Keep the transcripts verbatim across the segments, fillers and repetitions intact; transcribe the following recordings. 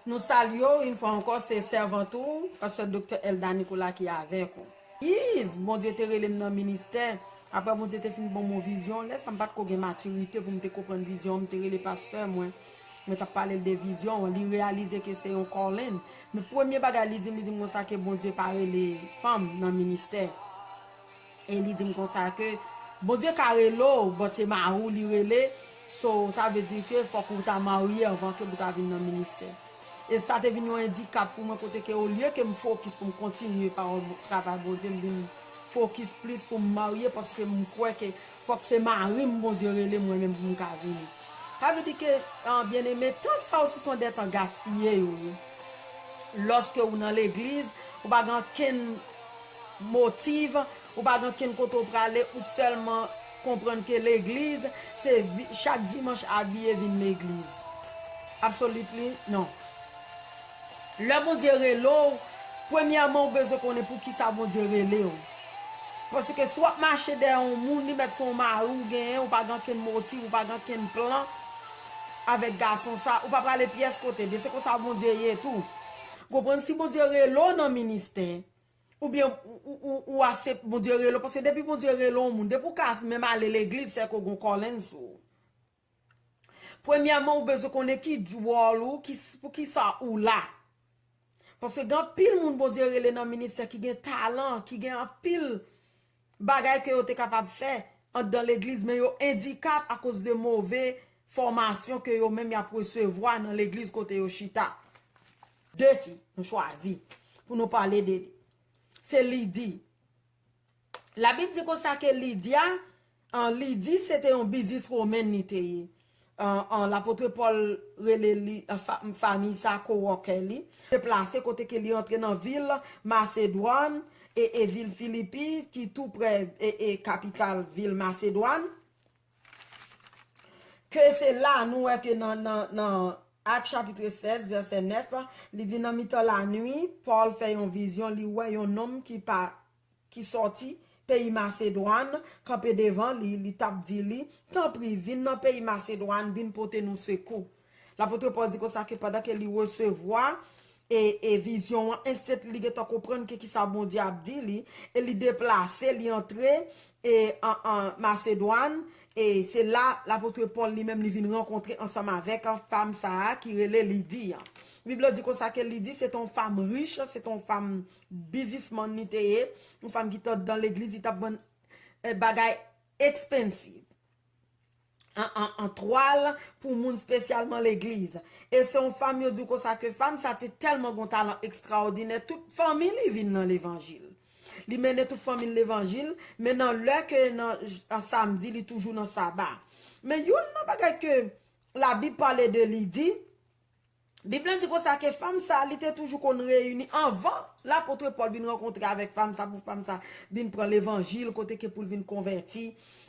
Nou salye w yon fwa ankò, se sèvant ou, pastè Doktè Elda Nicolas ki avèk ou. Yiz, Bondye te rele m nan ministè. Apre Bondye te fin ban m yon vizyon, lè sa m pa t ko gen matirite pou m te konprann vizyon an, m te rele pastè mwen. Mwen t ap pale l de vizyon an, li reyalize ke se yon calling. Men premye bagay li di m, li di m konsa ke Bondye pa rele fanm nan ministè. E li di m konsa ke Bondye ka rele w, but se mari w li rele. So, sa vle di ke fòk ou ta marye anvan ke pou ta vin nan ministè. E sa te vin yon endikap pou mwen kote ke olye ke m fokis pou m kontinye pawòl Bo- travay Bondye, m vin fokis plis pou m marye paske m kwè ke fòk se mari m Bondye rele mwen menm pou m ka vini. Sa vle di ke, an, byeneme, tan sa osi se yon de tan gaspiye yo ye. Lòske ou nan legliz, ou pa gen ankenn motiv, ou pa gen ankenn kote ou prale, ou sèlman konprann ke legliz, se vi- chak dimanch abiye vin legliz. Absolutely, non. Lè Bondye rele w, premyèman ou bezwen konnen poukisa Bondye rele w. Paske si w ap mache dèyè yon moun, li mèt se yon mari ou genyen, ou pa gen ankenn motiv, ou pa gen ankenn plan avèk gason sa, ou pa prale pyès kote. Men se konsa Bondye ye tou. Konprann si Bondye rele w nan ministè, oubyen ou, ou, ou, ou aksepte Bondye rele w, paske depi Bondye rele yon moun, depi w ka menm ale legliz, se ke w gen yon calling sou ou. Premyèman, ou bezwen konnen ki wòl ou, ki, poukisa ou la. Paske gen anpil moun Bondye rele nan ministè ki gen talan, ki gen anpil bagay ke yo te kapab fè anndan legliz, men yo endikap akoz de move fòmasyon ke yo menm y ap resevwa nan legliz kote yo chita. De fi, nou chwazi pou nou pale de li. Se Lidi. Labib di konsa ke Lidya, an, Lidi se te yon bizniswoman li te ye. An, an, lapot Pòl rele li, an, fa- fanmi sa kowòkè li. Deplase kote ke li antre nan vil Masedwàn e, e vil Filipi ki tou prè e, e kapital vil Masedwàn. Ke se la nou wè ke nan, nan, nan Ak chapit sèz, vèsè nèf, li di, nan mitan lanwi, Pòl fè yon vizyon, li wè yon nonm ki pa, ki sòti peyi Masedwàn, kanpe devan li, li t ap di li, tanpri, vin nan peyi Masedwàn, vin pote nou sekou. Lapot Pòl di konsa ke pandan ke li resevwa e, e vizyon an, enstant li gentan konprann ke kisa Bondye ap di li, e li deplase, li antre e, an, an Masedwàn, e se la lapot Pòl li menm li vin rankontre ansanm avèk fanm sa a ki rele Lidi an. Bib la di konsa ke Lidi se te yon fanm rich, se te yon fanm biznisman li te ye, yon fanm ki te anndan legliz, li t ap vann eh, bagay expensive. An, an, an twal pou moun espesyalman legliz. E se yon fanm yo di w konsa ke fanm sa te tèlman gon talan ekstraòdinè, tout fanmi li vin nan levanjil. Li mennen tout fanmi l levanjil, men nan lè ke nan an samdi li toujou nan saba. Men youn nan bagay ke Labib pale de Lidi, Bib la di konsa ke fanm sa, li te toujou konn reyini anvan lapot Pòl vin rankontre avèk fanm sa, pou fanm sa vin pran levanjil, kote ke pou l vin konvèti,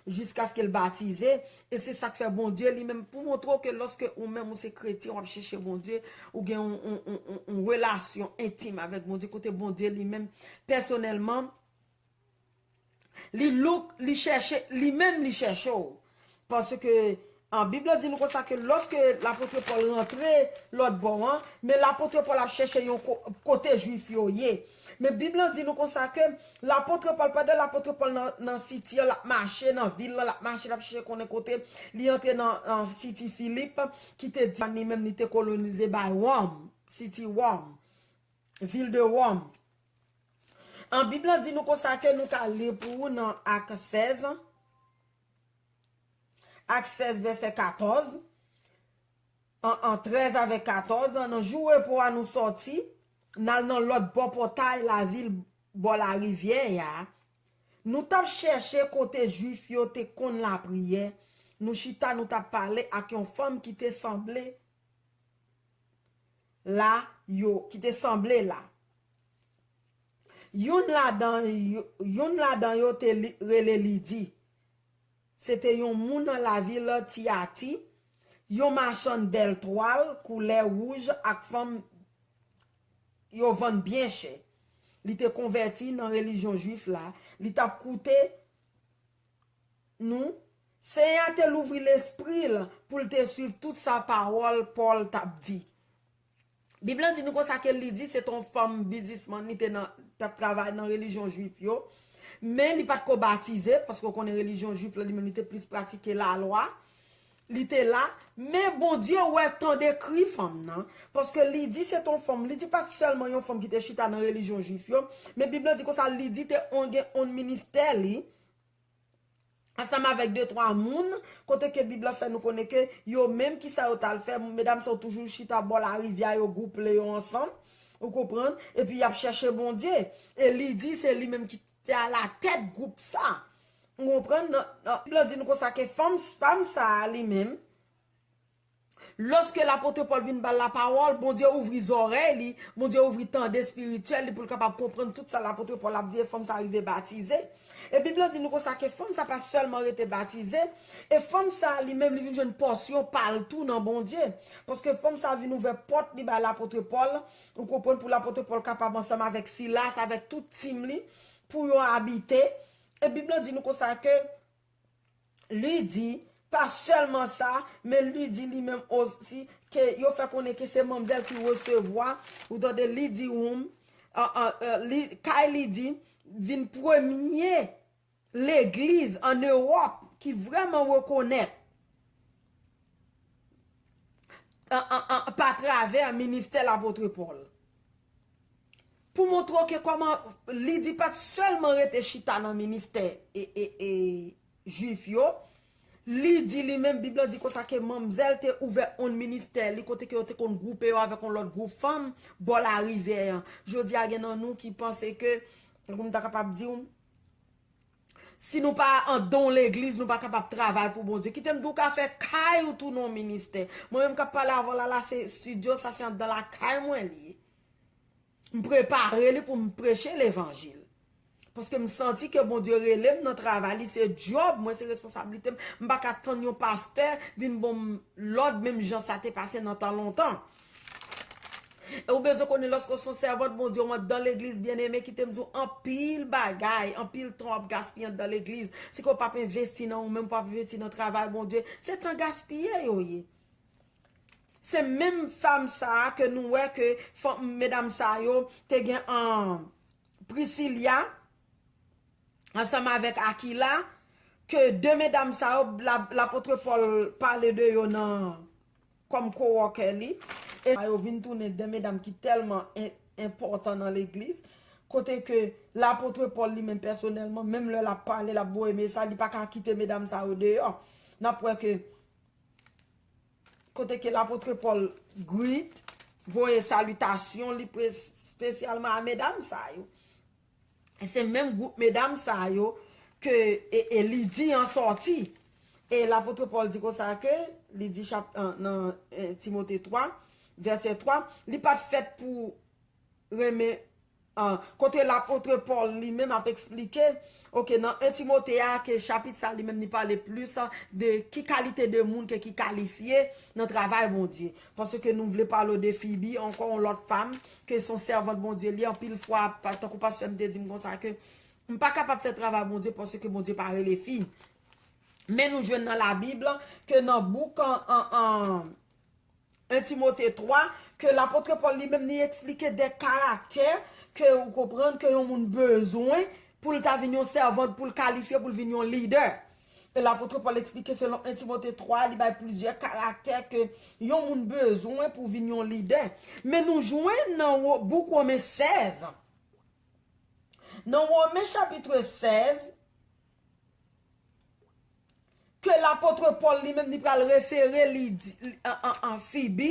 jiskaske l batize. E se sa k fè Bondye li menm, pou montre w ke lòske ou menm ou se kretyen, w ap chèche Bondye, ou gen yon, yon, yon, yon, yon relasyon entim avèk Bondye, kote Bondye li menm, pèsonèlman, li look, li chèche, li menm li chèche w. Paske, an, Bib la di nou konsa ke lòske lapot Pòl rantre lòt bò an, men lapot Pòl ap chèche yon ko- kote Jwif yo ye. Men Bib la di nou konsa ke lapot Pòl, pandan lapot Pòl nan, nan siti an, l ap mache nan vil lan, l ap mache, l ap chèche konnen kote, li antre nan, nan siti Filip, ki te di li menm li te kolonize bay Wòm, siti Wòm, vil de Wòm. An, Bib la di nou konsa ke nou ka li pou ou nan Ak sèz, Ak sèz vèsè katòz, an, an trèz avèk katòz, nan jou repo a nou sòti, n al nan lòt bò pòtay lavil bò larivyè a. Nou t ap chèche kote Jwif yo te konn lapriyè. Nou chita, nou t ap pale ak yon fanm ki te sanble la, yo, ki te sanble la. Youn ladan yo, youn ladan yo te li- rele Lidi. Se te yon moun nan lavil Tiyati, yon machann bèl twal koulè wouj ak fanm yo vann byen chè. Li te konvèti nan relijyon jwif la, li t ap koute nou. Senyè a te louvri lespri l pou l te swiv tout sa pawòl Pòl t ap di. Bib lan di nou konsa ke Lidi se te yon fanm biznismann, li te nan, t ap travay nan relijyon jwif yo. Men li pa t ko batize, paske w konnen relijyon jwif la, li menm li te plis pratike lalwa. Li te la, men Bondye wè, tande kri fanm nan. Paske Lidi se te yon fanm, Lidi pa t sèlman yon fanm ki te chita nan relijyon jwif yo, men Bib lan di konsa Lidi te on, gen on ministè li, ansanm avèk de twa moun, kote ke Bib la fè nou konnen ke yo menm ki sa yo t al fè, medam sa yo toujou chita bò larivyè, yo gwouple yo ansanm, ou konprann, epi y ap chèche Bondye. E Lidi se li menm ki te alatèt gwoup sa. Ou konprann? Nan, nan, Bib la di nou konsa ke fanm, fanm sa a li menm, lòske lapot Pòl vin ba l lapawòl, Bondye ouvri zòrèy li, Bondye ouvri tande espirityèl li pou l kapab konprann tout sa lapot Pòl ap di, e fanm sa a rive batize. E Bib la di nou konsa ke fanm sa pa sèlman rete batize, e fanm sa a li menm li vin jwenn pòsyon pa l tou nan Bondye. Paske fanm sa a vin ouvè pòt li bay lapot Pòl, ou konprann, pou lapot Pòl kapab ansanm avèk Silas, avèk tout tim li, pou yo abite. E Bib la di nou konsa ke Lidi, pa sèlman sa, men Lidi li menm osi, ke yo fè konnen ke se manmzèl ki resevwa, ou tande Lidi Woum, an, an, an, li, kay Lidi vin premye legliz ann Ewòp ki vrèman rekonèt an, an, an, pa travè ministè lapot Pòl. Pou montre w ke kòman Lidi pa t sèlman rete chita nan ministè e, e, e, jwif yo, Lidi li menm, Bib la di konsa ke manmzèl te ouvè on ministè li kote ke yo te konn gwoupe yo avèk on lòt gwoup fanm bò larivyè an. Jodi a gen nan nou ki panse ke, tankou m ta kapab di w, si nou pa anndan yon legliz, nou pa kapab travay pou Bondye. Kite m di w ka fè kay ou tounen yon ministè. Mwen menm k ap pale avè w la, la se estidyo, sa se anndan lakay mwen li ye. M prepare li pou m preche levanjil. Paske m santi ke Bondye rele m nan travay li, se djòb mwen, se responsablite m. M pa ka tann yon pastè vin ban m lòd menm jan sa te pase nan tan lontan. E ou bezwen konnen lòske w se yon sèvant Bondye, ou anndan legliz, byeneme, kite m di w anpil bagay, anpil tan w ap gaspiye anndan legliz. Si ke w p ap envesti nan ou menm, w p ap envesti nan travay Bondye, se tan gaspiye yo ye. Se menm fanm sa a ke nou wè ke fanm, medam sa yo te gen an Prisilya, ansanm avèk Akila, ke de medam sa yo, la, lapot Pòl pale de yo nan, kòm kowòkè li. E sa yo vin tounen de medam ki tèlman en, enpòtan nan legliz. Kote ke lapot Pòl li menm pèsonèlman, menm lè l ap pale, l ap voye mesaj, li pa ka kite medam sa yo deyò. N ap wè ke kote ke lapot Pòl greet, voye salitasyon li pre-, espesyalman a medam sa yo. E se menm gwoup medam sa yo ke e, e Lidi an sòti. E lapot Pòl di konsa ke, li di chap, an, nan, en, Timote twa, vèsè twa, li pa t fèt pou renmen, an, kote lapot Pòl li menm ap eksplike, oke, nan en Timote a, ke chapit sa li menm li pale plis, an, de ki kalite de moun ke ki kalifye nan travay Bondye. Paske nou vle pale de Fibi, ankò yon lòt fanm, ke se yon sèvant Bondye li, anpil fwa, pa, tankou pastè m te di m konsa ke m pa kapab fè travay Bondye paske Bondye pa rele fi. Men nou jwenn nan Labib ke nan bouk an, an, an, en Timote twa, ke lapot Pòl li menm li eksplike de karaktè ke ou konprann ke yon moun bezwen pou l ta vin yon sèvant, pou l kalifye, pou l vin yon lidè. E lapot Pòl eksplike selon en Timote twa, li bay plizyè karaktè ke yon moun bezwen pou vin yon lidè. Men nou jwenn nan wo-, bouk Women sèz. Nan Women chapit sèz, ke lapot Pòl li menm li pral refere li di, an, an, an Fibi,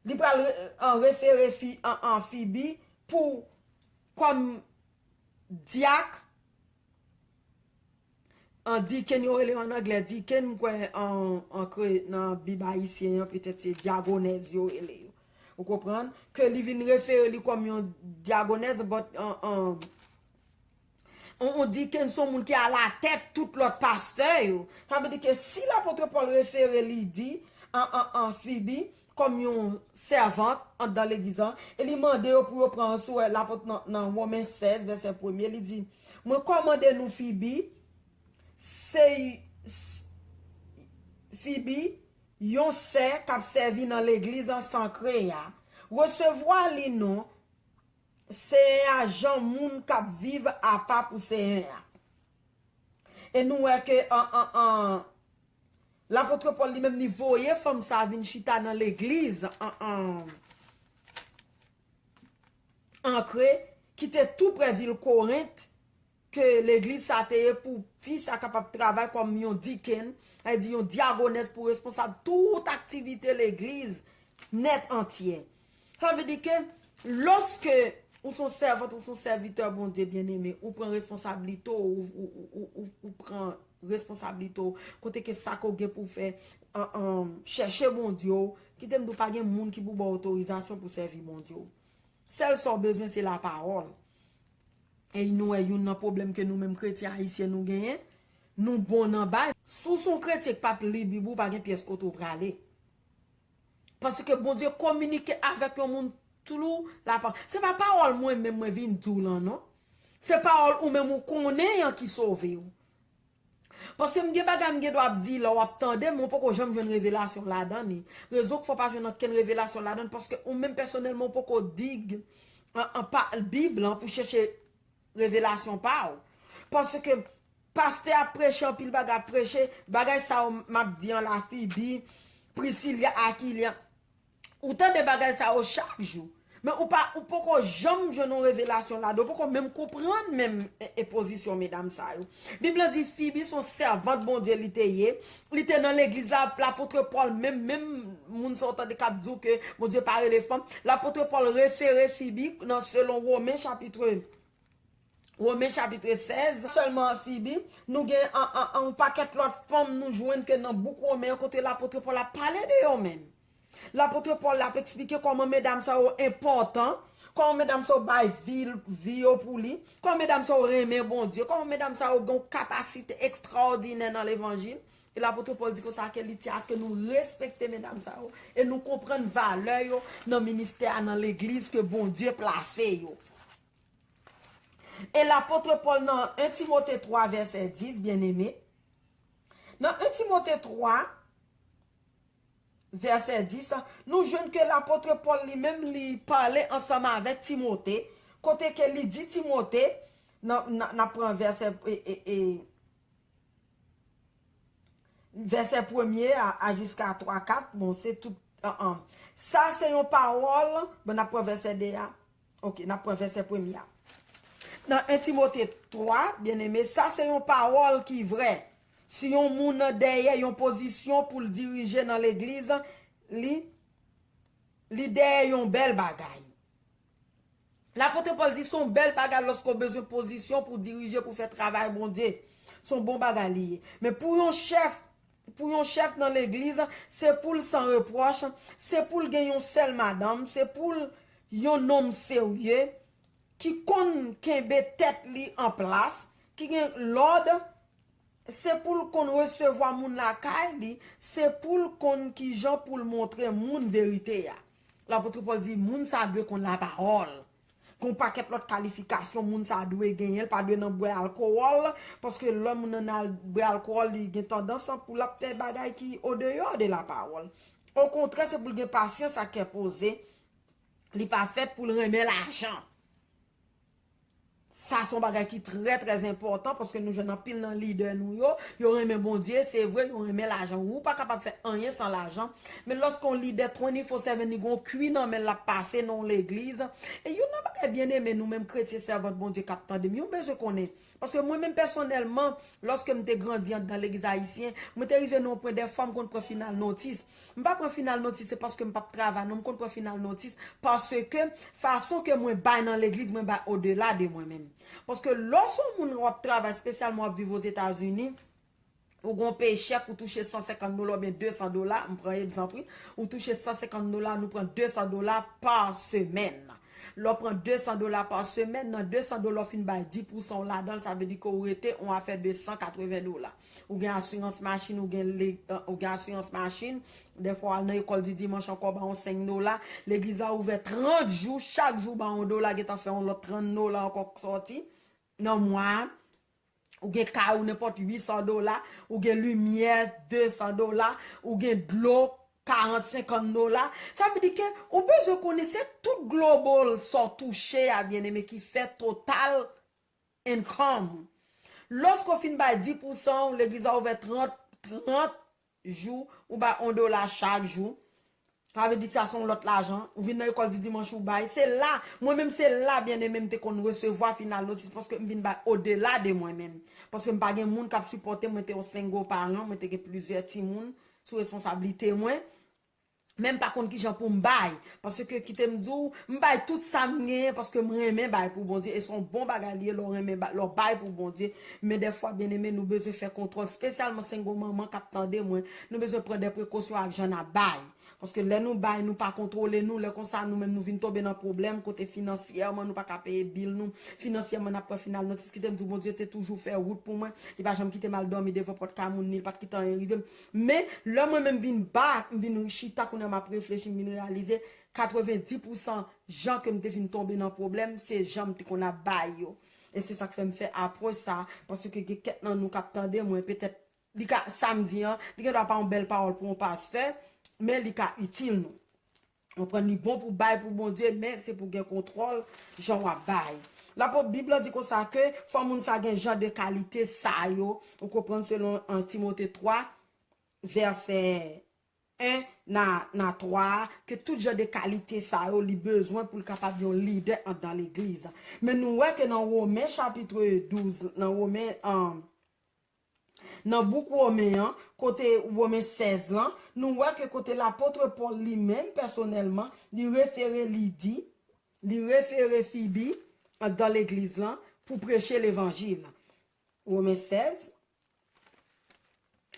li pral re-, an refere fi, an, an Fibi pou kòm dyak, an deacon yo rele yo an anglè deacon, m kwè an, an kre-, nan Bib ayisyen an, petèt se dyagonèz yo rele yo. Ou konprann? Ke li vin refere li kòm yon dyagonèz, but an, an, on, on deacon se yon moun ki alatèt tout lòt pastè yo. Sa vle di ke si lapot Pòl refere Lidi an, an, an Fibi kòm yon sèvant anndan legliz lan, e li mande yo pou yo pran sou lapot nan, nan Women sèz, vèsè premye, li di, mwen kòmande nou Fibi, se, Fibi, Yon sè k ap sèvi nan legliz an san kreye a resevwa li non Senyè a jan moun k ap viv apa pou Senyè a. E nou wè ke an, an, an, lapot Pòl li menm li voye fanm sa vin chita nan legliz an, an, an Kre, ki te tou prè vil Korent, ke legliz sa te ye pou fi sa kapab travay kòm yon diken, sa vle di yon dyagonès pou responsab tout aktivite legliz nèt antye. Sa vle di ke lòske ou son sèvant, ou son sèvitè Bondye byeneme, ou pran responsablite w, ou, ou, ou, ou, ou pran responsablite w, kote ke sa ke w gen pou fè, an, an, chèche Bondye w, kite m di w pa gen moun ki pou ba w otorizasyon pou sèvi Bondye w. Sèl sa w bezwen se lapawòl. E nou wè youn nan pwoblèm ke nou menm kretyen ayisyen nou genyen, nou bon nan bay. Si w se yon kretyen k p ap li Bib ou, pa gen pyès kote w prale. Paske Bondye kominike avèk yon moun through lapawòl. Se pa pawòl mwen menm mwen vin di w lan non. Se pawòl ou menm ou konnen an ki sove w. Paske m gen bagay m gen dwa ap di lè w ap tande, men w poko janm jwenn revelasyon ladan li. Rezon k fè w pa jwenn ankenn revelasyon ladan li, paske ou menm pèsonèlman w poko dig an, an pa, Bib lan pou chèche revelasyon pa w. Paske pastè ap preche anpil bagay, ap preche, bagay sa yo m ap di an la, Fibi, Prisilya, Akilya, ou tande bagay sa yo chak jou. Men ou pa, ou poko janm jwenn yon revelasyon ladan, ou poko menm konprann menm e, e pozisyon medam sa yo. Bib lan di Fibi se yon sèvant Bondye li te ye. Li te nan legliz la, lapot Pòl menm, menm moun sa w tande k ap di w ke Bondye pa rele fanm. Lapot Pòl refere Fibi nan selon Women chapit Women chapit sèz, sèlman Fibi, nou gen an, an, an, yon pakèt lòt fanm nou jwenn ke nan bouk Women an kote lapot Pòl ap pale de yo menm. Lapot Pòl ap eksplike kòman medam sa yo enpòtan, kòman medam sa yo bay vi, vi yo pou li, kòman medam sa yo renmen Bondye, kòman medam sa yo gen yon kapasite ekstraòdinè nan levanjil. E lapot Pòl di konsa ke li tye aske nou respekte medam sa yo e nou konprann valè yo nan ministè a, nan legliz ke Bondye plase yo. E lapot Pòl nan en Timote twa vèsè dis, byeneme, nan en Timote twa vèsè dis, nou jwenn ke lapot Pòl li menm li pale ansanm avèk Timote, kote ke li di Timote, nan, nan, n ap pran vèsè, e, e, e, vèsè premye a, a jiska twa, kat, bon, se tout, an, an. Sa se yon pawòl, bon, n ap pran vèsè de a. Ok, n ap pran vèsè premye a. Nan en Timote twa, byeneme, sa se yon pawòl ki vrè. Si yon moun nan dèyè yon pozisyon pou l dirije nan legliz, li, li dèyè yon bèl bagay. Lapot Pòl di se yon bèl bagay lòske w bezwen pozisyon pou dirije, pou fè travay Bondye. Se yon bon bagay li ye. Men pou yon chèf, pou yon chèf nan legliz, se pou l san repwòch, se pou l gen yon sèl madanm, se pou l yon nonm serye, ki konn kenbe tèt li an plas, ki gen lòd, se pou l konn resevwa moun lakay li, se pou l konn kijan pou l montre moun verite a. Lapot Pòl di moun sa dwe konn lapawòl. Gen yon pakèt lòt kalifikasyon moun sa dwe genyen, l pa dwe nan bwè alkowòl, paske lè moun nan al bwè alkowòl, li gen tandans pou l ap fè bagay ki odeyò de lapawòl. Okontrè, se pou l gen pasyans ak kè poze. Li pa fèt pou l renmen lajan. Sa se yon bagay ki trè, trè enpòtan, paske nou jwenn anpil nan lidè nou yo, yo renmen Bondye, se vre, yo renmen lajan. Ou pa kapab fè anyen san lajan. Men lòske yon lidè twenty-four seven, li gen yon kwi nan men l, l ap pase nan yon legliz. E youn nan bagay byeneme, nou menm kretyen, sèvant Bondye k ap tande m, yo bezwen konnen. Paske mwen menm pèsonèlman, lòske m te grandi anndan legliz ayisyen, mwen te rive nan yon pwen dèfwa m konn pran final notis. M pa pran final notis, se paske m p ap travay, non, m konn pran final notis, paske fason ke mwen bay nan legliz, mwen bay odela de mwen menm. Paske lè w se yon moun w ap travay, espesyalman w ap viv Ozetazini, ou gen yon peye chèk, ou touche san senkant dola oubyen de san dola, m pran egzanp, wi, ou touche san senkant dola, nou pran de san dola pa semèn. Lè w pran de san dola pa semèn, nan de san dola w fin bay dis pousan w ladan l, sa vle di ke w rete yon afè de san katreven dola. Ou gen asirans machin, ou gen le, ou gen asirans machin, dèfwa w al nan ekòl di dimanch ankò, ba w senk dola. Legliz la ouvè trant jou, chak jou ba w yon dola, gentan fè yon lòt trant dola ankò k sòti nan mwa a. Ou gen kay ou nenpòt uit san dola, ou gen limyè de san dola, ou gen dlo karant, senkant dola. Sa vle di ke ou bezwen konnen se tout global sa w touche a, byeneme, ki fè total income. Lòske w fin bay dis pousan, legliz la ouvè trant, trant jou, ou bay yon dola chak jou. Sa vle di sa se yon lòt lajan. Ou vin nan lekòl di dimanch ou bay. Se la, mwen menm se la, byeneme, m te konn resevwa final notis paske m vin bay odela de mwen menm. Paske m pa gen moun k ap sipòte m, mwen te yon single parent, mwen te gen plizyè timoun sou responsablite mwen. Men m pa konn kijan pou m bay. Paske kite m di w, m bay tout sa m genyen paske m renmen bay pou Bondye. E se yon bon bagay li ye lè w renmen ba-, lè w bay pou Bondye. Men dèfwa, byeneme, nou bezwen fè kontwòl, espesyalman single manman k ap tande mwen. Nou bezwen pran de prekosyon ak jan n ap bay. Paske lè nou bay, nou pa kontwole nou, lè konsa nou menm nou vin tonbe nan pwoblèm kote finansyèman nou pa ka peye bil nou, finansyèman n ap pran final notis. Kite m di w, Bondye te toujou fè wout pou mwen. Li pa janm kite m al dòmi devan pòt kay moun, ni li pa t kite anyen rive m. Men, lè mwen menm vin back, m vin chita kounye a m ap reflechi, m vin reyalize katrevenndis pousan jan ke m te vin tonbe nan pwoblèm, se jan m te konn ap bay yo. E se sa k fè m fè apwòch sa, paske gen kèk nan nou k ap tande mwen, petèt li ka, sa m di an, li gendwa pa yon bèl pawòl pou yon pastè, men li ka itil nou. Konprann, li bon pou bay pou Bondye, men se pou gen kontwòl jan w ap bay. Lapot Bib la di konsa ke fò moun sa gen jan de kalite sa yo, ou konprann, selon en Timote twa, vèsè en na, na twa a, ke tout jan de kalite sa yo, li bezwen pou l kapab yon lidè anndan legliz. Men nou wè ke nan Women chapit douz, nan Women, an, nan bouk Women an, kote Women sèz lan, nou wè ke kote lapot Pòl li menm pèsonèlman, li refere, li di, li refere Fibi anndan legliz lan pou preche levanjil. Women sèz,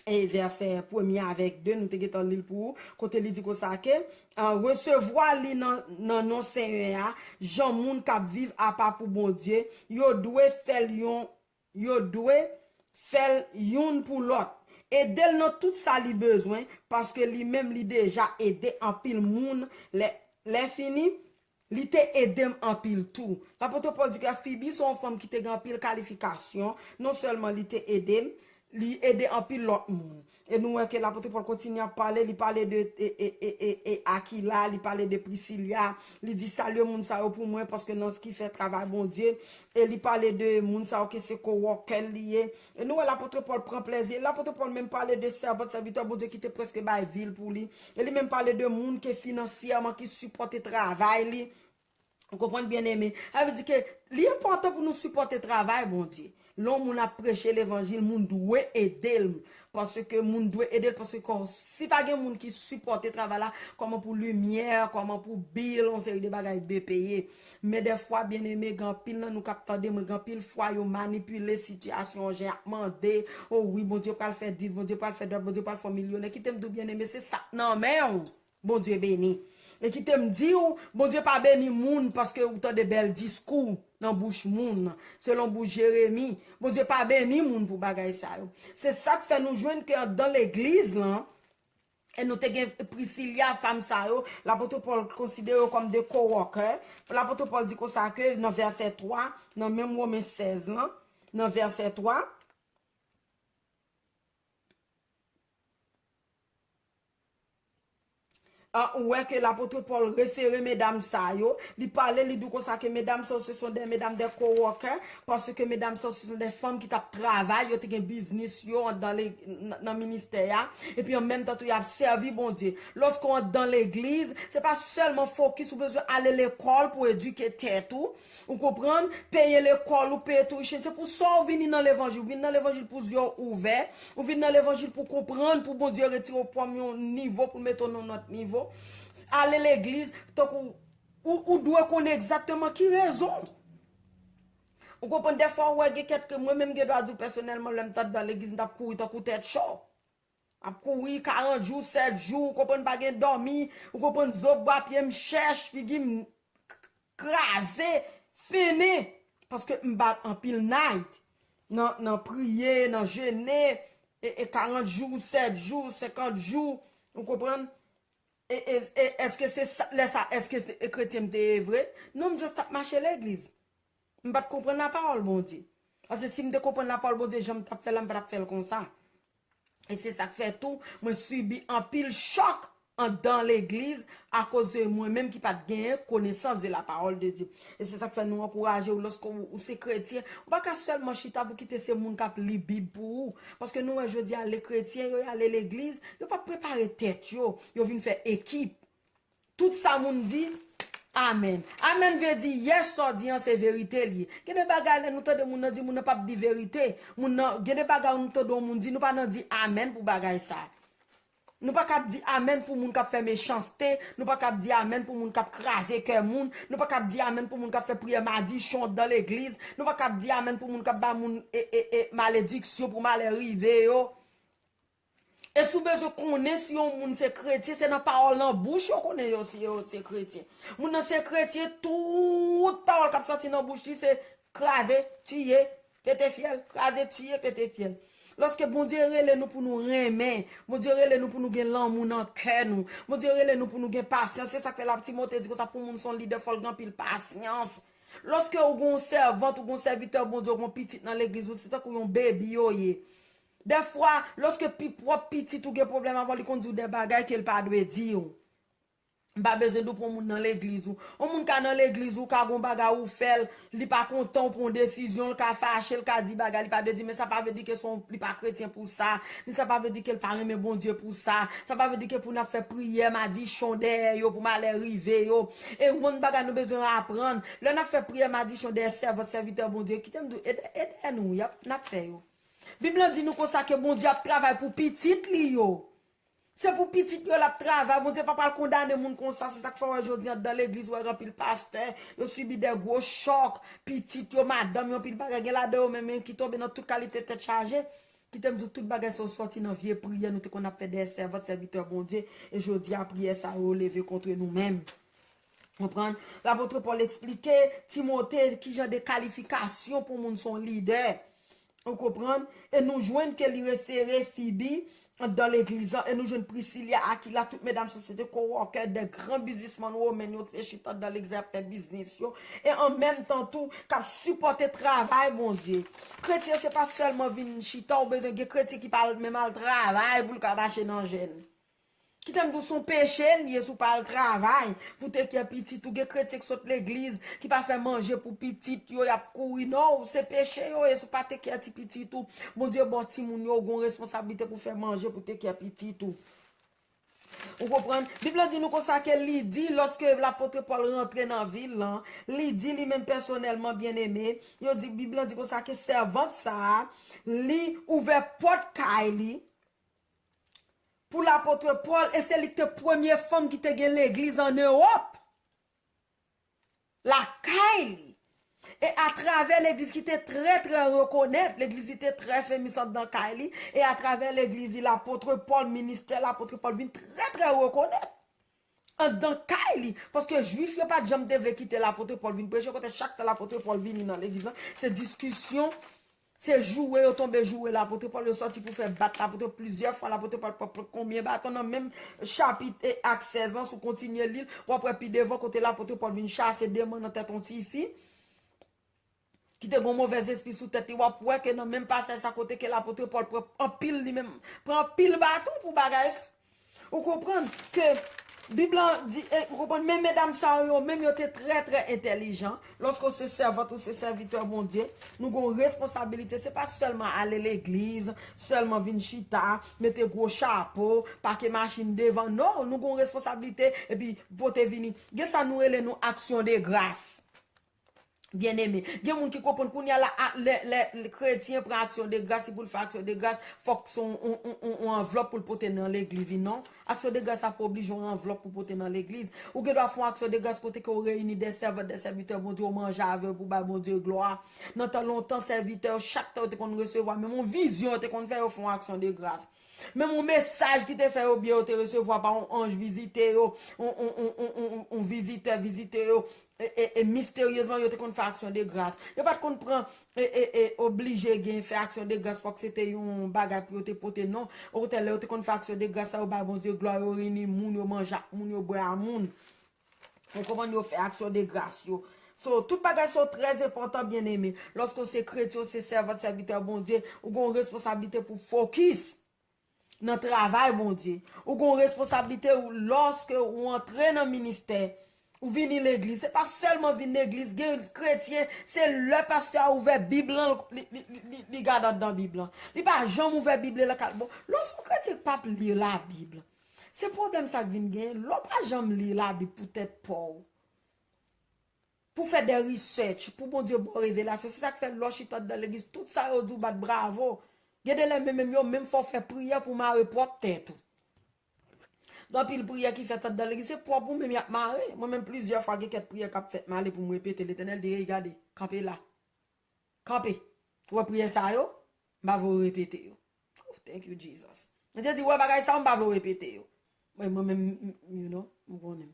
e vèsè premye avèk de, nou te gentan li l pou ou, kote li di konsa ke, an, resevwa li nan, nan non Senyè a, jan moun k ap viv apa pou Bondye, yo dwe fè l yon, yo dwe fè l youn pou lòt. Ede l nan tout sa li bezwen, paske li menm li deja ede anpil moun. Lè, lè fini, li te ede m anpil tou. Lapot Pòl di ke Fibi se yon fanm ki te gen anpil kalifikasyon. Non sèlman li te ede m, li ede anpil lòt moun. E nou wè ke lapot Pòl kontinye ap pale, li pale de, e, e, e, e, e Akila, li pale de Prisilya, li di, "Salye moun sa yo pou mwen, paske nan sa ki fè travay Bondye." E li pale de moun sa yo ke se coworker li ye. E nou wè lapot Pòl pran plezi. Lapot Pòl menm pale de sèvant, sèvitè Bondye ki te prèske bay vi l pou li. E li menm pale de moun ke finansyèman ki sipòte travay li. Ou konprann, byeneme? Sa vle di ke li enpòtan pou nou sipòte travay Bondye. Lè yon moun ap preche levanjil, moun dwe ede l. Paske moun dwe ede l, paske kò-, si pa gen moun ki sipòte travay la, kòman pou limyè, kòman pou bil, yon seri de bagay be peye. Men dèfwa, byeneme, gen anpil nan nou k ap tande mwen, gen anpil fwa yo manipile sitiyasyon an, jan y ap mande, "O wi, Bondye pral fè dis, Bondye pral fè dwat, Bondye pral fè w milyonè." Kite m di w, byeneme, se sa k nan men w. Bondye beni. E kite m di w, Bondye pa beni moun paske ou tande bèl diskou nan bouch moun, selon bouch Jeremi. Bondye pa beni moun pou bagay sa yo. Se sa k fè nou jwenn ke anndan legliz lan, e nou te gen Prisilya, fanm sa yo, lapot Pòl konsidere yo kòm de coworker. Lapot Pòl di konsa ke nan vèsè twa, nan menm Women sèz lan, nan vèsè twa, Ah, ou wè ke lapot Pòl refere medam sa yo, li pale, li di w konsa ke medam sa yo, ce sont des mesdames, des coworkers, paske medam sa yo, ce sont des femmes ki t ap travay, yo te gen biznis yo anndan le-, nan, nan ministè a, epi an menm tan tou, y ap sèvi Bondye. Lòske w anndan legliz, se pa sèlman fokis, ou bezwen ale lekòl pou edike tèt ou, ou konprann, peye lekòl ou, peye tuition, se pou sa w vini nan levanjil, ou vin nan levanjil pou zye w ouvè, ou vin nan levanjil pou konprann, pou Bondye retire w pran yon nivo, pou l mete w nan yon lòt nivo. Ale legliz, tankou ou, ou dwe konnen egzakteman ki rezon. Ou konprann, dèfwa ou wè gen kèk, mwen menm gen dwa di w pèsonèlman, lè m t anndan legliz, m t ap kouri tankou tèt cho. M ap kouri karant jou, sèt jou, ou konprann, pa gen dòmi, ou konprann, zo bwa pye m chèch, figi m k-, kraze, fennen, paske m bat anpil night nan, nan priye, nan jene, e, e karant jou, sèt jou, senkant jou, ou konprann? E, e, e èske se sa, lè sa, èske se, e kretyen m te ye vre? Non, m just t ap mache legliz. M pa t konprann lapawòl Bondye. Paske si m te konprann lapawòl Bondye jan m t ap fè l la, m pa t ap fè l konsa. E se sa k fè tou, mwen sibi anpil chòk anndan legliz akoz de mwen menm ki pa t genyen konesans de la parole de Dieu. E se sa k fè nou ankouraje w lòske w, ou se kretyen, ou pa ka sèlman chita pou kite se moun k ap li Bib pou ou. Paske nou wè jodi a, le kretyen yo, y ale legliz, yo pa prepare tèt yo, yo vin fè ekip. Tout sa moun di, amèn. Amèn vle di, yes, sa w di an se verite l ye. Gen de bagay lè nou tande moun nan di moun nan p ap di verite. Moun nan, gen de bagay nou tande yon moun di, nou pa nan di amèn pou bagay sa. Nou pa kab di amèn pou moun k ap fè mechanste, nou pa kab di amèn pou moun k ap kraze kè moun, nou pa kab di amèn pou moun k ap fè priyè madichon anndan legliz, nou pa kab di amèn pou moun k ap ba moun e, e, e, malediksyon pou malè rive yo. E si w bezwen konnen si yon moun se kretyen, se nan pawòl nan bouch yo konnen yo si yo se kretyen. Moun nan se kretyen, tout pawòl k ap sòti nan bouch li se kraze, tiye, pete fyèl, kraze, tiye, pete fyèl. Lòske Bondye rele nou pou nou renmen, Bondye rele nou pou nou gen lanmou nan kè nou, Bondye rele nou pou nou gen pasyans, se sa k fè la Timote di konsa pou moun se yon lidè fò l gen anpil pasyans. Lòske ou gen yon sèvant, ou gen yon sèvitè Bondye, ou gen yon pitit nan legliz ou, se tankou yon bebi yo ye. Dèfwa, lòske pi pwòp pitit ou gen pwoblèm avè w, li konn di w de bagay ke l pa dwe di w. M pa bezwen di w pou yon moun nan legliz ou. Yon moun ka nan legliz ou, ka gon bagay ou fè l, li pa kontan ou pran yon desizyon, l ka fache, l ka di bagay li pa dwe di, men sa pa vle di ke se yon, li pa kretyen pou sa, ni sa pa vle di ke l pa renmen Bondye pou sa, sa pa vle di ke pou n ap fè priyè madichon dèyè yo, pou malè rive yo. E yon bagay nou bezwen aprann, lè n ap fè priyè madichon dèyè sèvant, sèvitè Bondye, kite m di w, e dè-, e dèyè nou, y ap, n ap fè yo. Bib lan di nou konsa ke Bondye ap travay pou pitit li yo. Se pou pitit yo l ap travay. Bondye pa pral kondane moun konsa. Se sa k fè w wè jodi a anndan legliz, w wè gen anpil pastè, yo sibi de gwo chòk. Pitit yo, madanm yo, anpil bagay. Gen ladan yo menm, menm ki tonbe nan tout kalite tèt chaje. Kite m di w, tout bagay sa yo sòti nan vye priyè nou te konn ap fè dèyè sèvant, sèvitè Bondye. E jodi a, priyè sa yo leve kont nou menm. Konprann? Lapot Pòl eksplike Timote kijan de kalifikasyon pou moun se yon lidè. Ou konprann? E nou jwenn ke li refere Fibi anndan legliz lan, e nou jwenn Prisila, Akila, tout medam sa se te kowòkè de gran biznismann women yo ki te chita anndan legliz ap fè biznis yo, e an menm tan tou k ap sipòte travay Bondye. Kretyen se pa sèlman vin chita, ou bezwen gen kretyen ki pa al menm al travay pou l ka mache nan jèn. Kite m di w, se yon peche l ye si w pa al travay pou te kè pitit ou. Gen kretyen k sot legliz, ki pa fè manje pou pitit yo, y ap kouri. Non, se peche yo ye si w pa te kè ti pitit ou. Bondye ba w timoun yo, ou gen yon responsablite pou fè manje pou te kè pitit ou. Ou konprann? Bib lan di nou konsa ke li di, lòske lapot Pòl rantre nan vil lan, li di li menm pèsonèlman, byeneme, yo di, Bib lan di konsa ke sèvant sa a, li ouvè pòt kay li, pou lapot Pòl, e se li ki te premye fanm ki te gen legliz ann Ewòp. Lakay li. E atravè legliz ki te trè, trè rekonèt, legliz li te trè femis anndan kay li, e atravè legliz li, lapot Pòl, ministè lapot Pòl vin trè, trè rekonèt. Anndan kay li. Paske Jwif yo pa t janm te vle kite lapot Pòl vin preche, kote chak tan lapot Pòl vini nan legliz lan, se diskisyon, se joure yo tonbe joure lapot Pòl, yo sòti pou fè bat lapot Pòl plizyè fwa, lapot Pòl pran konbyen baton nan menm chapit e ak sèz lan, si w kontinye li l, w ap wè pi devan kote lapot Pòl vin chase demon nan tèt yon tifi ki te gen yon movèz espri sou tèt li, w ap wè ke nan menm pasaj sa kote ke lapot Pòl pran anpil li menm, pran anpil baton pou bagay sa. Ou konprann ke Bib lan di, e, ou konprann, men medam sa yo, yo menm yo te trè, trè entèlijan. Lòske w se sèvant ou se sèvitè Bondye, nou gen yon responsabilite. Se pa sèlman ale legliz, sèlman vin chita, mete gwo chapo, pake machin devan. Non, nou gen yon responsablite, epi pote vini. Gen sa nou rele nou aksyon de gras. Byeneme, gen moun ki konprann kounye a la, a, lè, lè, lè kretyen pran aksyon de gras, si pou l fè aksyon de gras, fòk se yon, yon, yon, yon, yon anvlòp pou l pote nan legliz li, non. Aksyon de gras la pa oblije yon anvlòp pou pote nan legliz. Ou gen dwa fè yon aksyon de gras kote ke w reyini de sèvant, de sèvitè Bondye, w manje avè yo pou bay Bondye glwa. Nan tan lontan, sèvitè yo, chak tan yo te konn resevwa, menm yon vizyon yo te konn fè, yo fè yon aksyon de gras. Menm yon mesaj ki te fè yo byen, yo te resevwa pa yon anj vizite yo, yon, yon, yon vizitè vizite yo, e, e, e misteryezman, yo te konn fè aksyon de gras. Yo pa t konn pran, e, e, e, oblije gen fè aksyon de gras, fòk se te yon bagay pou yo te pote, non. Okontrè, lè yo te konn fè aksyon de gras sa, yo bay Bondye glwa, yo reyini moun, yo manje ak moun, yo bwè a moun. Ou konprann, yo fè aksyon de gras yo. So, tout bagay sa yo trè enpòtan, byeneme. Lòske w se kretyen, w se sèvant, sèvitè Bondye, ou gen yon responsablite pou fokis nan travay Bondye. Ou gen yon responsablite ou lòske ou antre nan ministè, ou vini legliz. Se pa sèlman vin legliz, gen kretyen, se lè pastè a ouvè Bib lan, li, li, li, li, li gade anndan Bib lan. Li pa janm ouvè Bib li lakay. Bon, lòske yon kretyen k p ap li Labib, se pwoblèm sa k vin genyen. Lè w pa janm li Labib pou tèt pa w, pou fè de research, pou Bondye ba w revelasyon. Se sa k fè lè w chita anndan legliz, tout sa yo di w bat bravo. Gen de lè menm, menm yo menm fè w fè priyè pou mare pwòp tèt ou. Gen anpil priyè ki fèt anndan legliz, se pwòp ou menm y ap mare. Mwen menm plizyè fwa gen kèk priyè k ap fèt, m ale pou m repete, Letènèl di, "Ey, gade, kanpe la. Kanpe. Ou wè priyè sa yo? M pa vle w repete yo." Oh, thank you, Jesus. Mwen te di, "Wè bagay sa yo, m pa vle w repete yo." Mwen, mwen menm, m- m- you know, m konnen.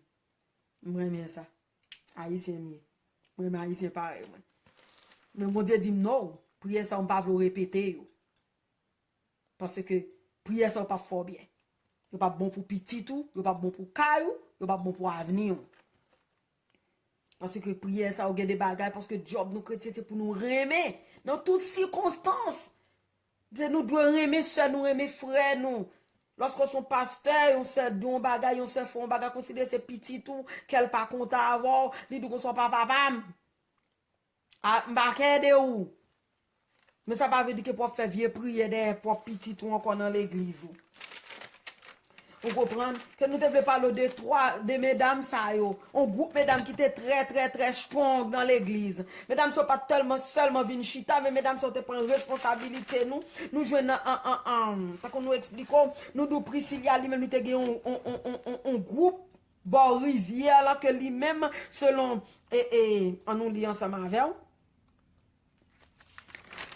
M renmen sa. Ayisyen m ye. Mwen renmen Ayisyen parèy mwen. Men Bondye di m, "No, priyè sa yo, m pa vle w repete yo." Paske priyè sa yo p ap fè w byen. Yo p ap bon pou pitit ou, yo p ap bon pou kay ou, yo p ap bon pou avni w. Paske priyè sa yo gen de bagay, paske djòb nou kretyen se pou nou renmen nan tout sikonstans. Se nou dwe renmen sè nou, renmen frè nou. Lòske w se yon pastè, yon sè di w yon bagay, yon sè fè w yon bagay, konsidere se pitit ou, kè l pa kontan avè w, li di w konsa w pa papa m. A, m pa ka ede w. Men sa pa vle di ke pou w ap fè vye priyè dèyè pwòp pitit ou ankò nan legliz ou. Ou konprann? Ke nou te vle pale de twa, de medam sa yo. Yon gwoup medam ki te trè, trè, trè strong nan legliz. Medam sa yo pa t tèlman sèlman vin chita, men medam sa yo te pran responsabilite nou. Nou jwenn nan, an, an, an, tankou nou eksplike w, nou di w Priscilla li menm li te gen yon, yon, yon, yon, yon, yon gwoup bò rivyè la ke li menm, selon, e, e, an nou li ansanm avè w.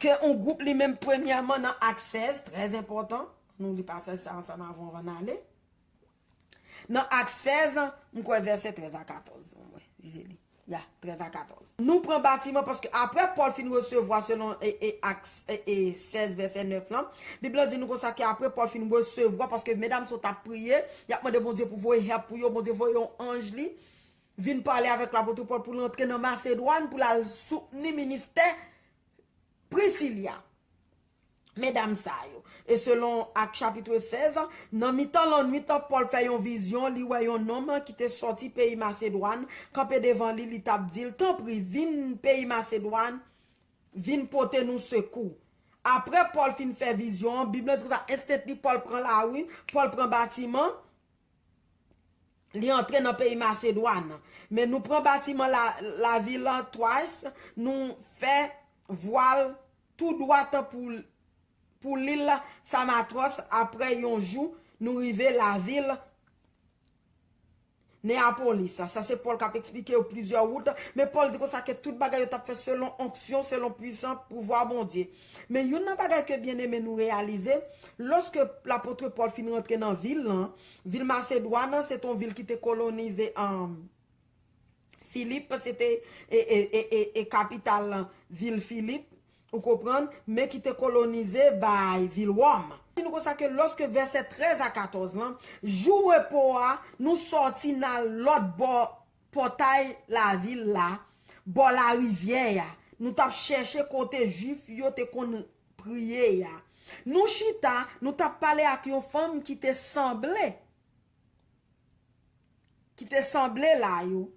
Ke yon gwoup li menm premyèman nan Ak sèz, trè enpòtan. Nou li pasaj sa ansanm avè w anvan n ale. Nan Ak sèz, m kwè vèsè trèz a katòz, m wè, je li. Ya, trèz a katòz. Nou pran batiman paske apre Pòl fin resevwa selon e, e, Ak e, e, sèz vèsè nèf lan, Bib lan di nou konsa ke apre Pòl fin resevwa, paske medam sa yo t ap priye, y ap mande Bondye pou voye help pou yo, Bondye voye yon anj li vin pale avèk lapot Pòl pou l antre nan Masedwàn, pou l al soutni ministè Priscilla. Medam sa yo. E selon Ak chapit sèz, nan mitan lannwit, Pòl fè yon vizyon, li wè yon nonm ki te sòti peyi Masedwàn, kanpe devan li, li t ap di l, "Tanpri, vin peyi Masedwàn, vin pote nou sekou." Apre Pòl fin fè vizyon an, Bib lan di konsa, enstantly, Pòl pran lari, Pòl pran batiman, li antre nan peyi Masedwàn. Men nou pran batiman la, lavil Twais, nou fè vwal tou dwat pou, pou lil Samatwòs. Apre yon jou, nou rive lavil Neyapolis. Sa se Pòl k ap eksplike yo plizyè wout, men Pòl di konsa ke tout bagay yo t ap fè selon onksyon, selon pwisan pouvwa Bondye. Men youn nan bagay ke byeneme nou reyalize, lòske lapot Pòl fin rantre nan vil lan, vil Masedwàn, se te yon vil ki te kolonize, um, Filip, se te, e, e, e, e, e kapital vil Filip, ou konprann, men ki te kolonize bay vil Wòm. Di nou konsa ke lòske vèsè trèz a katòz lan, jou repo a, nou sòti n al lòt bò pòtay lavil la, bò larivyè a. Nou t ap chèche kote Jwif yo te konn priye a. Nou chita, nou t ap pale ak yon fanm ki te sanble, ki te sanble la yo.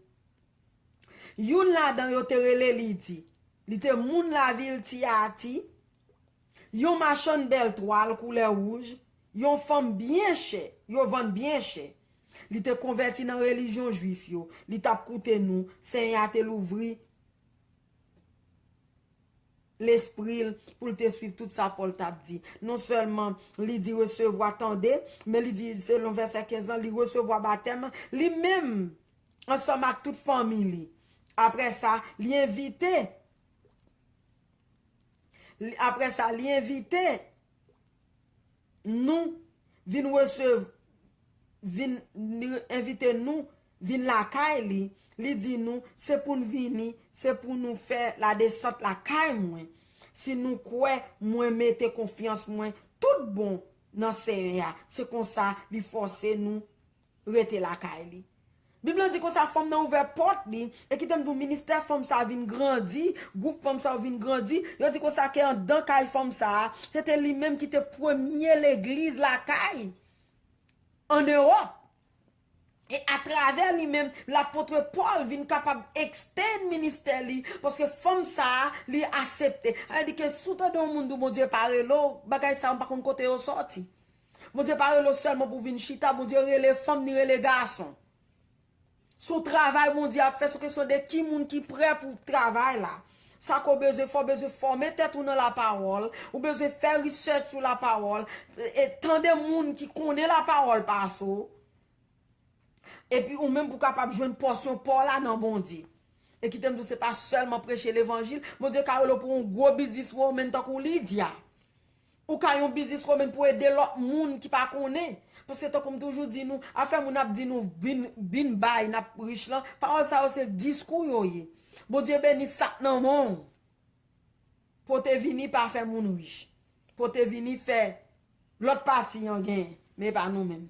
Youn ladan yo te rele Lidi. Li te moun lavil Tiyati, yon machann bèl twal koulè wouj, yon fanm byen chè, yo vann byen chè. Li te konvèti nan relijyon Jwif yo. Li t ap koute nou. Senyè a te louvri lespri l pou l te swiv tout sa Pòl t ap di. Non sèlman Lidi resevwa tande, men li di, selon vèsè kenz lan, li resevwa batèm, li menm, ansanm ak tout fanmi li. Apre sa, li envite, li, apre sa, li envite nou vin resev-, vin, li envite nou vin lakay li. Li di nou, se pou n vini, se pou nou fè ladesant lakay mwen. Si nou kwè mwen mete konfyans mwen tout bon nan Senyè a, se konsa li fòse nou rete lakay li. Bib lan di konsa, fanm nan ouvè pòt li, e kite m di w, ministè fanm sa a vin grandi, gwoup fanm sa yo vin grandi. Yo di konsa ke anndan kay fanm sa a, se te li menm ki te premye legliz lakay ann Ewòp. E atravè li menm, lapot Pòl vin kapab extend ministè li, paske fanm sa a, li asepte. Sa vle di ke si w tande yon moun di w Bondye pa rele w, bagay sa yo m pa konn kote yo sòti. Bondye pa rele w sèlman pou w vin chita, Bondye rele fanm, li rele gason. Se yon travay Bondye ap fè, se yon kesyon de ki moun ki prè pou travay la. Sa ke w bezwen fè, w bezwen fòme tèt ou nan lapawòl, ou bezwen fè research sou lapawòl, e, e tande moun ki konnen lapawòl pase w. Epi ou menm pou w kapab jwenn pòsyon pa w la nan Bondye. E kite m di w, se pa sèlman preche levanjil, Bondye ka rele w pou yon gwo bizniswoman tankou Lidya. Ou ka yon bizniswoman pou ede lòt moun ki pa konnen. Paske tankou m toujou di nou, afè moun ap di nou vin, vin bay, n ap rich lan, pawòl sa yo se diskou yo ye. Bondye beni sa k nan men w. Pote vini pa fè moun rich. Pote vini fè lòt pati an genyen, men pa nou menm.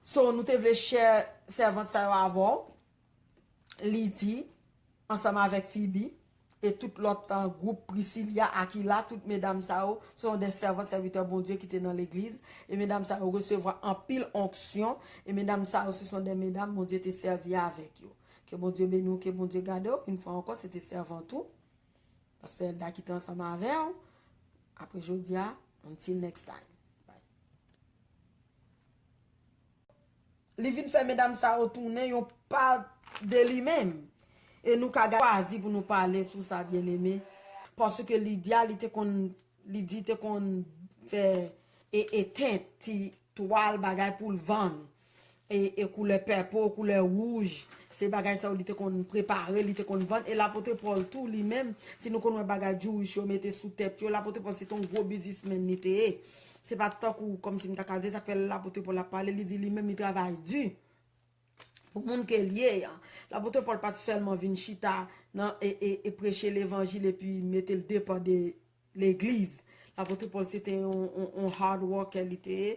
So, nou te vle share sèvant sa yo avè w. Lidi, ansanm avèk Fibi, e tout lòt, uh, gwoup Prisila, Akila, tout medam sa yo, se yon de sèvant, sèvitè Bondye ki te nan legliz. E medam sa yo resevwa anpil onksyon. E medam sa yo, se son de medam Bondye te sèvi avèk yo. Ke Bondye beni w, ke Bondye gade w. Yon fwa ankò, se te sèvant ou. Pastè Elda ki te ansanm avè w. Apre jodi a, until next time. Bye. Li vin fè medam sa yo tounen yon pa de li menm. E nou ka gade chwazi pou nou pale sou sa, byeneme. Paske Lidya, li te konn, Lidi te konn fè e, e tent, ti twal, bagay pou l vann. E, e koulè pèpo, koulè wouj. Se bagay sa yo li te konn prepare, li te konn vann. E lapot Pòl tou, li menm, si nou konn wè bagay Jewish yo mete sou tèt yo, lapot Pòl se te yon gwo biznismenn li te ye. Se pa tankou, kòmsi m ta ka di, sa k fè lapot Pòl ap pale, li di li menm li travay di. Pou moun ke l ye a. Lapot Pòl pa t sèlman vin chita nan, e, e, e preche levanjil epi mete l depan de legliz. Lapot Pòl se te yon, yon, yon hard worker li te ye.